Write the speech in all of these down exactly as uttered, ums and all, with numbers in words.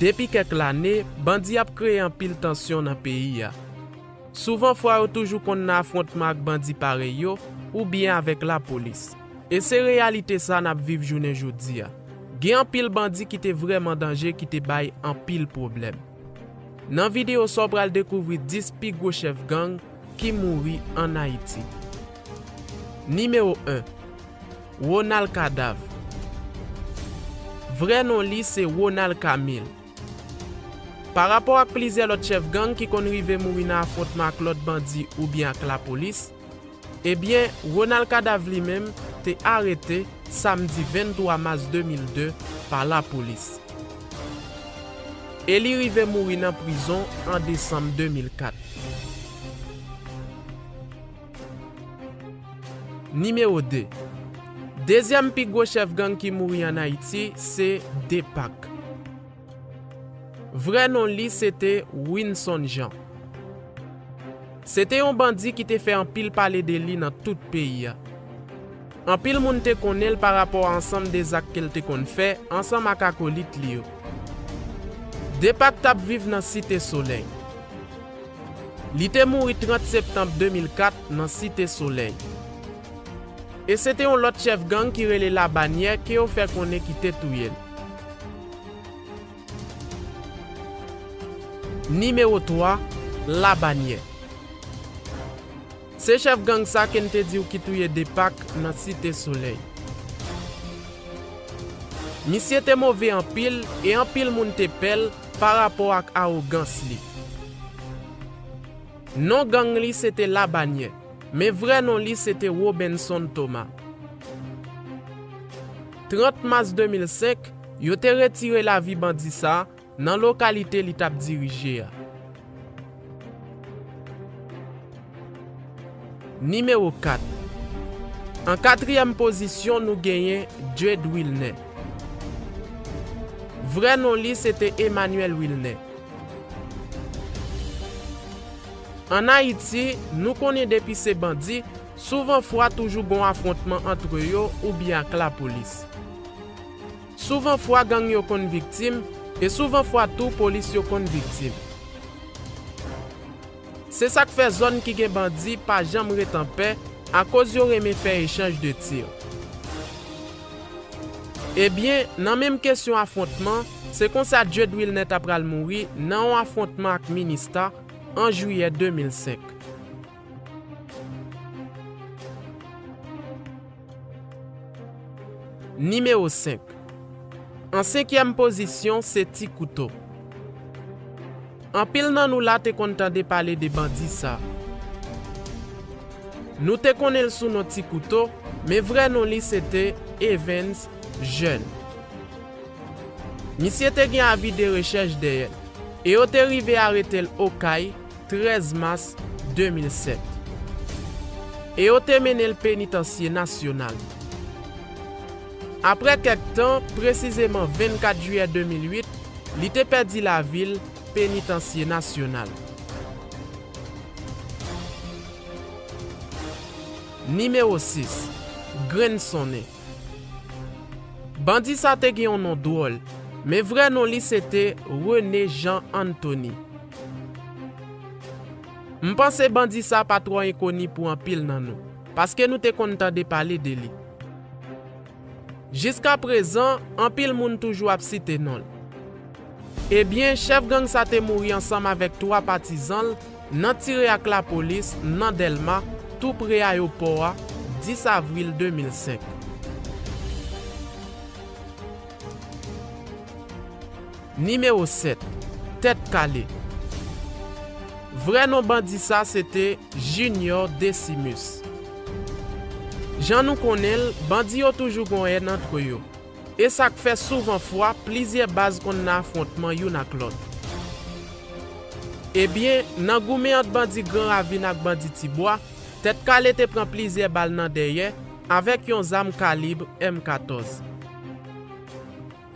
Depi kèk lane, bandi ap kreye anpil tansyon nan peyi a. Souvan fwa yo toujou konn nan afwontman ak bandi parèy yo oubyen avèk lapolis. E se reyalite sa n ap viv jounen jodi a. Gen anpil bandi ki te vrèman danje ki te bay anpil pwoblèm. Nan videyo sa w pral dekouvri dis pi gwo chèf gang ki mouri ann Ayiti. Nimewo en, Ronald Kadav. Vrè non li se Ronald Camille. Parapò ak plizyè lòt chèf gang ki konn rive mouri nan afwontman ak lòt bandi oubyen ak lapolis, ebyen, Ronald Kadav li menm te arete samdi venntwa mas de mil de pa lapolis. E li rive mouri nan prizon an desanm de mil kat. Nimewo de. Dezyèm pi gwo chèf gang ki mouri ann Ayiti se Depak. Vrè non li se te Winson Jean. Se te yon bandi ki te fè anpil pale de li nan tout peyi a. Anpil moun te konnen l parapò a ansanm de zak ke l te konn fè ansanm ak akolit li yo. Depak t ap viv nan Site Solèy. Li te mouri trant septanm de mil kat nan Site Solèy. E se te yon lòt chèf gang ki rele Labanyè ke yo fè konnen ki te touye l. Nimewo twa, Labanyè. Se chèf gang sa ke n te di w ki touye Depak nan Site Solèy. Misye te move anpil e anpil moun te pè l parapò ak awogans li. Non gang li se te Labanyè, men vrè non li se te Robenson Thomas. Trant mas de mil senk, yo te retire lavi bandi sa a nan lokalite li t ap dirije a. Nimewo kat. An katriyèm pozisyon, nou genyen Jude Wilner. Vrè non li se te Emmanuel Wilner. Ann Ayiti, nou konnen depi se bandi, souvan fwa toujou gon afwontman antre yo oubyen ak lapolis. Souvan fwa gang yo konn viktim, e souvan fwa tou polis yo konn viktim. Se sa k fè zòn ki gen bandi pa janm ret anpè, akoz yo renmen fè echanj de tir. Ebyen, nan menm kesyon afwontman, se konsa Jude Wilner ta pral mouri nan yon afwontman ak Minista an jiyè de mil senk. Nimewo senk. An senkyèm pozisyon, se Ti Kouto. Anpil nan nou la te konn tande pale de bandi sa. Nou te konnen l sou non Ti Kouto, men vrè non li se te Evens Jeune. Misye te gen avi de rechèch dèyè l, e yo te rive arete l Okay, trèz mas de mil sèt. E yo te mennen l Penitansye Nasyonal. Apre kèk tan, presizeman vennkat jiyè de mil uit, li te pèdi lavi l Penitansye Nasyonal. Nimewo sis, Grenn Sonnen. Bandi sa te gen yon non dwòl, men vrè non li se te René Jean Anthony. M panse bandi sa pa twò enkoni pou anpil nan nou, paske nou te konn tande pale de li. Jiskaprezan, anpil moun toujou ap site non l. Ebyen, chèf gang sa te mouri ansanm avèk twa patizan l nan tire ak lapolis nan Dèlma, tou pre ayewopò a, dis avril de mil senk. Nimewo sèt, Tèt Kale. Vrè non bandi sa se te Junior Decimus. Jan nou konnen l, bandi yo toujou gon èn antre yo. E sa k fè souvan fwa plizyè baz konn nan afwontman youn ak lòt. Ebyen, nan goumen ant bandi Gran Ravin ak bandi Tibwa, Tèt Kale te pran plizyè bal nan dèyè avèk yon zam kalib M katòz.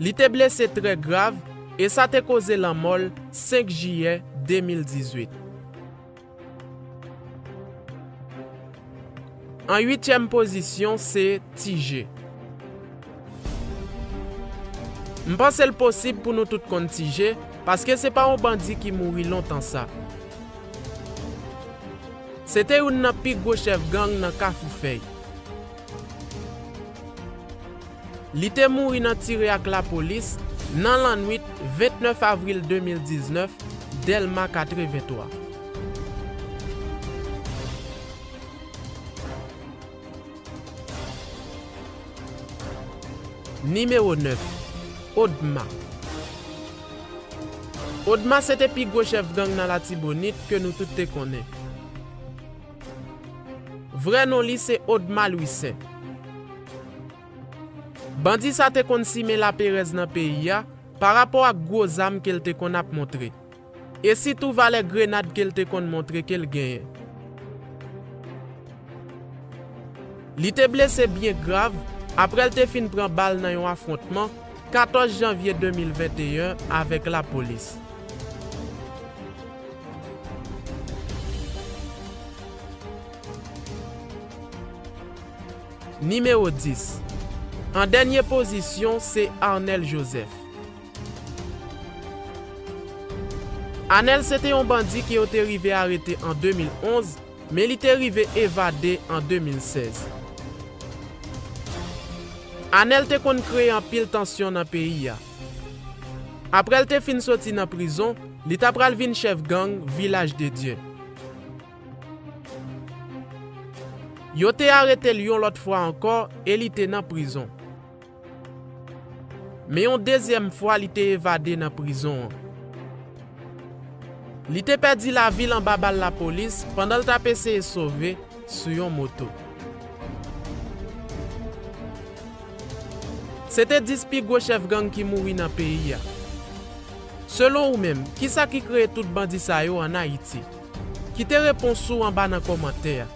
Li te blese trè grav e sa te koze lanmò l senk jiyè de mil dizuit. An uityèm pozisyon, se Ti Je. M panse l posib pou nou tout konn Ti Je, paske se pa yon bandi ki mouri lontan sa. Se te youn nan pi gwo chèf gang nan Kafou Fèy. Li te mouri nan tire ak lapolis nan lannwit vennèf avril de mil diznèf, Dèlma katrevenntwa. Nimewo nèf, Odma. Odma se te pi gwo chèf gang nan Latibonit ke nou tout te konnen. Vrè non li se Odma Lwisen. Bandi sa te konn simen laperèz nan peyi a pa rapò ak gwo zam ke l te konn ap montre, e sitou valè grenad ke l te konn montre ke l genyen. Li te blese byen grav apre l te fin pran bal nan yon afwontman katòz janvye de mil venteyen avèk lapolis. Nimewo dis. An dènye pozisyon, se Arnel Joseph. Anèl se te yon bandi ke yo te rive arete an de mil onz, men li te rive evade an de mil sèz. Anèl te konn kreye anpil tansyon nan peyi a. Apre l te fin soti nan prizon, li ta pral vin chèf gang Vilaj de Dye. Yo te arete l yon lòt fwa ankò e li te nan prizon. Men yon dezyèm fwa, li te evade nan prizon an. Li te pèdi lavi l anba bal lapolis pandan l t ap eseye sove sou yon moto. Se te dis pi gwo chèf gang ki mouri nan peyi a. Selon ou menm, kisa ki kreye tout bandi sa yo ann Ayiti? Kite repons ou anba nan kòmantè a.